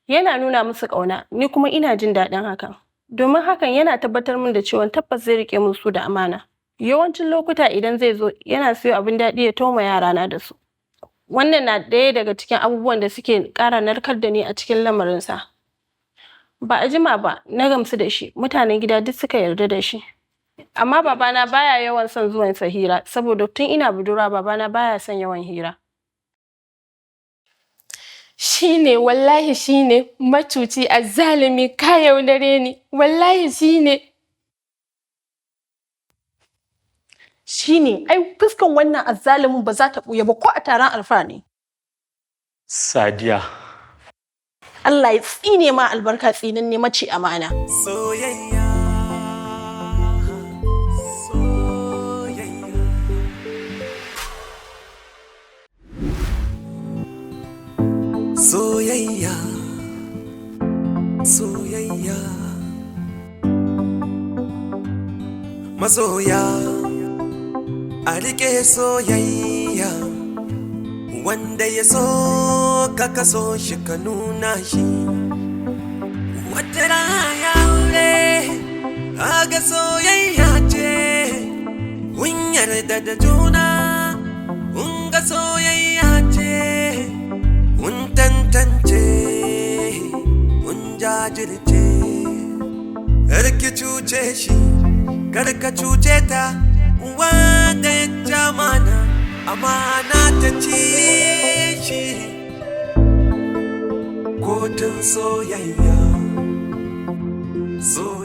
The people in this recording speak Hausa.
Yana nuna musu ƙauna, ni kuma ina jin daɗin hakan. Domin hakan yana tabbatar min da cewa tabbas zai riƙe min su da amana. Yawancin lokuta idan zai zo yana siyo abin daɗi ya tauma yarana da su. Wannan na ɗaya daga cikin abubuwan da suke ƙara narkar da ni a cikin lamarinsa. Ba a jima ba na gamsu da shi, mutanen gida duk suka yarda da shi. Amma babana baya yawan son zuwansa hira saboda tun ina budurwa babana baya son yawan hira. Shi ne, wallahi shi ne, macuci azzalumi ka yaudare ni, wallahi shi ne. Shi ne, ai fuskan wannan azzalumin ba za ta ɓuya ba ko a taron alfa ne. Sadiya. Allah ya tsine ma albarka tsinanne mace amana. Soyayya, soyayya. Soyayya, soyayya. Masoya, a riƙe soyayya. Wanda ya so ka kaso shi ka nuna shi. Wata rana aure, kaga soyayya ce. Kun yarda da juna, kun ga soyayya ce. Kun tantance, kun jajirce. Karki cuce shi, karka cuce ta, wanda ya ci amana, amana ta ci shi. Kotun soyayya, soyayya.